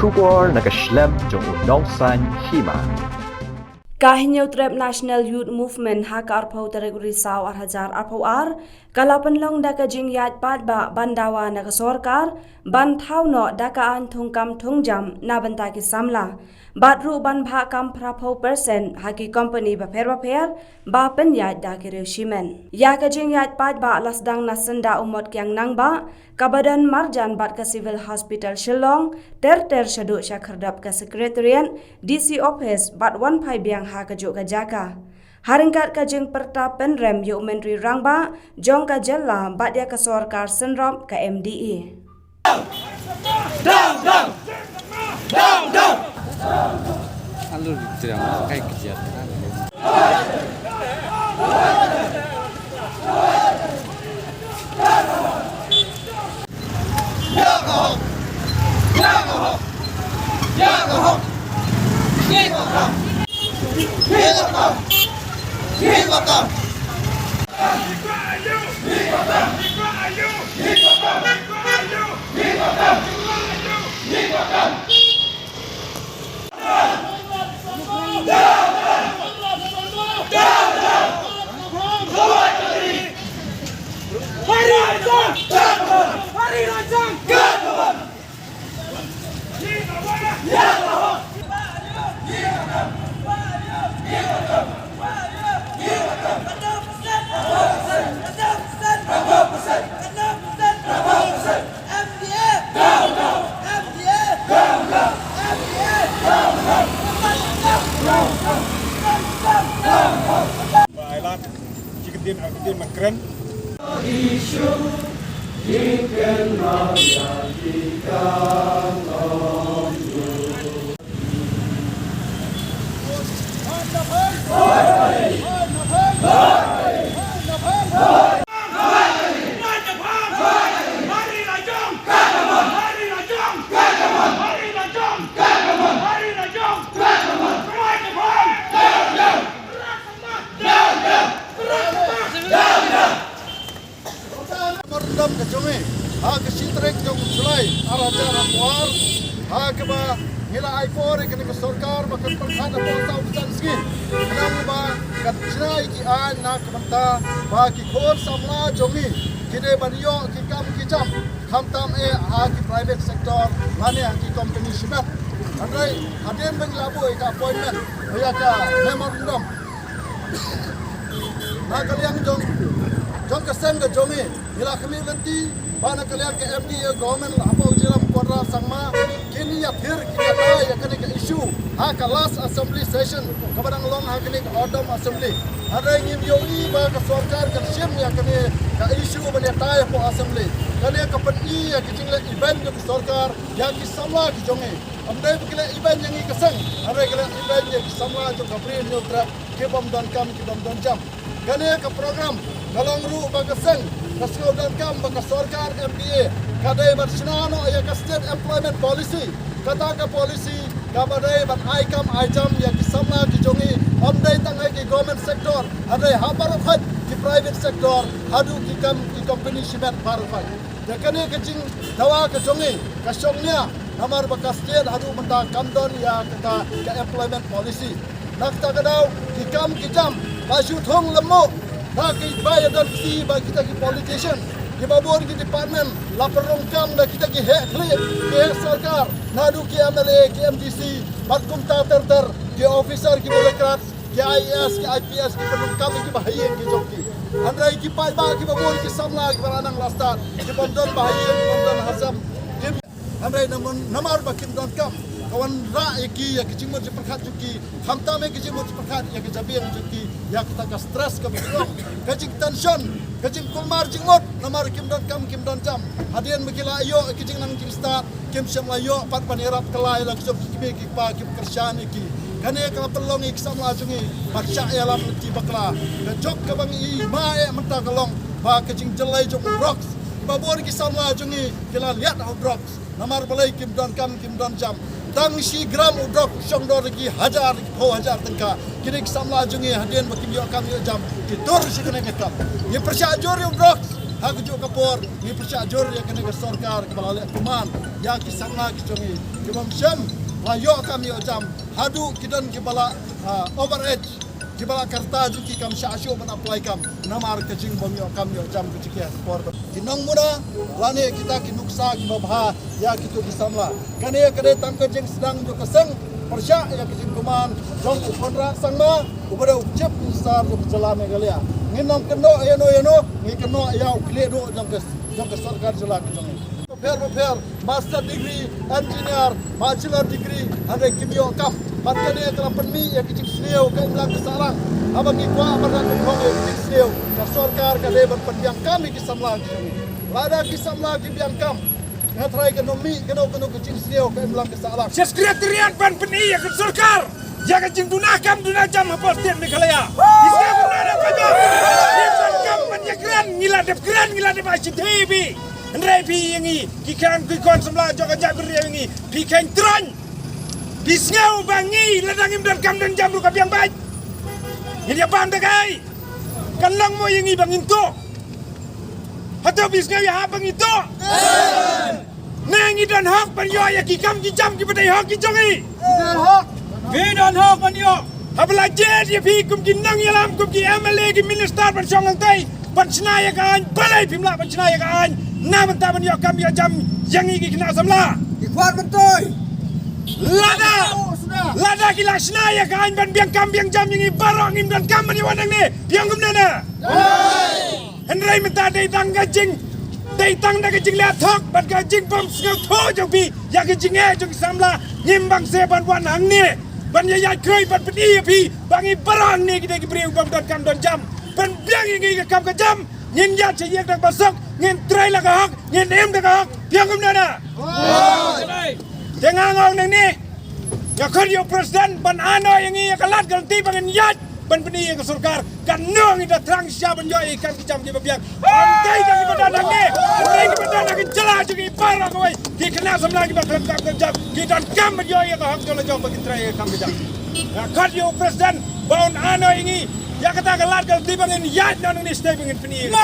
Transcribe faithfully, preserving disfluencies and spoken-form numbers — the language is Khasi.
Khubor na ka shlem jong u Nongsaiñ Hima. Ka Hynñiewtrep National Youth Movement ha ka arphew tarik u Risaw ar hajar arphew ar ka la pynlong da ka jingïaid paidbah ban dawa na ka sorkar ban thaw noh da ka aiñ thungkam thungjam na bynta ki samla, bad ruh ban bhah kam phraphew percent ha ki kompani bapher bapher ba pynïaid da ki riew shimet. Ïa ka jingïaid paidbah la sdang na syndah u Motkiang Nangbah, ka Badan Marjan bad ka Civil Hospital Shillong, ter ter shaduh sha khyrdop ka Secretariat, D C Office bad wan phai biang ha kajuh ka jaka. Ha ryngkat ka jingpyrta pynrem ïa u Myntri Rangbah jong ka jylla bad ïa ka sorkar synrop ka M D A. Down, down! Down, down! Alur terang kai kejat. Ba ai lad shi kyntien ar kyntien ban kren. Memorandum ka jong ngi ha ka shi tarik jong u July ar hajar arphew ar, ha kaba ngi la ai por ïa kane ka sorkar ba kan pyrkhat hapoh saw phew san sngi, khnang ba kan shna ïa ki aiñ na ka bynta ba ki khun samla jong ngi ki dei ban ïoh ki kam ki jam, khamtam eh ha ki private sector lane ha ki company shimet. Hynrei hadien ba ngi la buh ïa ka appointment, ïa ka memorandum na ka liang jong, jong ka seng ka jong ngi, ngi la khmih lynti ba na ka liang ka M D A government hapoh u Jylliew Conrad Sangma kin ïa thir, kin ïa tai ïa kane ka issue ha ka last assembly session kaba dang long ha kane ka autumn assembly. Hynrei ngim ïohi ba ka sorkar kan shim ïa kane ka issue ban ïa tai hapoh assembly. Kane ka pyni ïa ka jingleh iban jong ka sorkar ïa ki samla ki jong ngi. Ym dei ba ki leh iban ïa ngi ka seng, hynrei ki leh iban ïa ki samla jong ka Bri Hynñiewtrep ki bym don kam ki bym don jam. Kane ka program ka long ruh ba ka seng ka sngewdonkam ba ka sorkar M D A ka dei ban shna noh ïa ka State Employment Policy. Kata ka policy kaba dei ban ai kam ai jam ïa ki samla ki jong ngi, ym dei tang ha ki government sector, hynrei ha baroh khoit ki private sector, haduh ki kam ki company shimet baroh khoit. Te kane ka jingdawa ka jong ngi ka shong nia, namar ba ka state haduh mynta kam don ïa kata ka employment policy. Na kata ka daw ki kam ki jam la shu thung lem mo. Na ki ba ïa don ki ba kita ki politician, kiba bun ki department la pynrung kam da kita ki heh khlieh, ki heh sorkar, naduh ki M L A, ki M D C, bad kumta ter ter ki officer, ki bureaucrats, ki I A S, ki I P S, ki pynrung kam ïa kiba ha ïing ki jong ki. Hynrei ki paidbah kiba bun, ki samla kiba la nang la stad, ki bym don ba ha ïing, ki bym don ha sem, kim, hynrei namar, namar ba kim don kam, ka wanrah ïa ki ïa ki jingmut jingpyrkhat jong ki, khamtam ïa ki jingmut jingpyrkhat ïa ki jabieng jong ki, ïa kata ka stress kaba ki long, ka jingtension, ka jingkulmar jingmut, namar kim don kam, kim don jam. Hadien ba ki la ïoh ïa ki jingnang jingstad, kim shym la ïoh pat ban ïarap kylla ïa la ki jong ki kmie ki kpa kiba kyrshan ïa ki. Kane ka la pynlong ïa ki samla jong ngi ban shah ïalam lynti bakla. Ka jong kaba ngi ïohi mynta ka long ba ka jingjyllei jong u drugs. Kiba bun ki samla jong ngi ki la liat ha u drugs. Namar balei? Kim don kam, kim don jam. Tang shi gram u drugs shong dor da ki hajar, da ki phew hajar tyngka. Kine ki samla jong ngi hadien ba kim ïoh kam ïoh jam ki tur sha kane ka kam. Ngi pyrshah jur ïa u drugs. Ha kajuh ka por ngi pyrshah jur ïa kane ka sorkar kaba la leh kumne ïa ki samla ki jong ngi ki bym shym la ïoh kam ïoh jam, haduh ki don kiba la, ah, over age, kiba la karta jong ki kam shah shuh ban apply kam namar ka jingbym ïoh kam ïoh jam ka jong ki ha ka por ba ki nongmuna lane kita ki nuksa kiba bha ïa kito ki samla. Kane ka dei tang ka jingsdang jong ka seng pyrshah ïa ka jingkyrmen jong u Conrad Sangma uba dei u Chief Minister jong ka jylla Meghalaya. Ngin ym kynnoh ïano ïano, ngi kynnoh ïa u khlieh duh jong ka, jong ka sorkar jylla ka jong ngi. Bapher bapher, master degree, engineer, bachelor degree, hynrei kim ïoh kam. Bad kane ka la pynmih ïa ka jingsniew ka imlang ka sahlang. Haba ngi kwah ban rat nyngkong ïa ka jingsniew, ka sorkar ka dei ban pynbiang kam ïa ki samla ki jong ngi. Lada ki samla ki biang kam, nga tharai kan ym mih kano kano ka jingsniew ka imlang ka sahlang. Sha Secretariat ban pyni ïa ka sorkar ïa ka jingduna kam duna jam hapoh state Meghalaya. Ki state Meghalaya ka jam. Ngi ban kam ban ïakren, ngi la dep kren, ngi la dep ai shithi ïa phi. Hynrei phi ïa ngi ki khang ki khon samla jong ka jaitbynriew ïa ngi, phi kheiñ tyraiñ. Phi sngew ba ngi lada ngim don kam don jam ruh ka biang beit. Ngin ïa bam da kaei? Kan long mo ïa ngi ba ngin tuh? Hato phi sngew ïa hap ba ngi tuh? Ne ngi don hok ban ïoh ïa ki kam ki jam kiba dei hok ki jong ngi? Phi don hok ban ïoh. Haba la jied ïa phi kum ki nongïalam, kum ki M L A, ki minister ban shong hangtei ban shna ïa ka aiñ, balei phim lah ban shna ïa ka aiñ na bynta ban ïoh kam ïoh jam ïa ngi ki khynnah samla? Ki khwan myntoi. Lada, lada ki la shna ïa ka aiñ ban biang kam biang jam ïa ngi baroh, ngim don kam ban ïa wan hangne. Phi ong kumne ne? Hynrei mynta dei tang ka jing, dei tang da ka jingleh thok bad ka jingbym sngewthuh jong phi ïa ka jingeh jong ki samla, ngim bang se ban wan hangne ban ïa ïaid khrei ban pyni ïa phi ba ngi baroh hangne ki dei ki briew bym don kam don jam. Pynbiang ïa ngi ka kam ka jam, ngin ïaid sha ïing da kaba suk, ngin trei la ka hok, ngin im da ka hok. Phi ong kumne ne? Te nga ong nangne, nga khot ïa u president ban ai noh ïa ngi ïa ka lad ka lynti ba ngin ïaid ban pyni ïa ka sorkar. Katno ngi da thrang shisha ban ïoh ïa ki kam ki jam kiba biang. Ym dei tang kiba don hangne, ym dei kiba don ha ka jylla jong ngi baroh kawei. Ki khynnah samla kiba khlem kam khlem jam ki donkam ban ïoh ïa ka hok jong la jong ba kin trei ïa ka kam ka jam. Nga khot ïa u president ba un ai noh ïa ngi ïa kata ka lad ka lynti ba ngin ïaid noh nangne shatei ba ngin pyni ïa ka.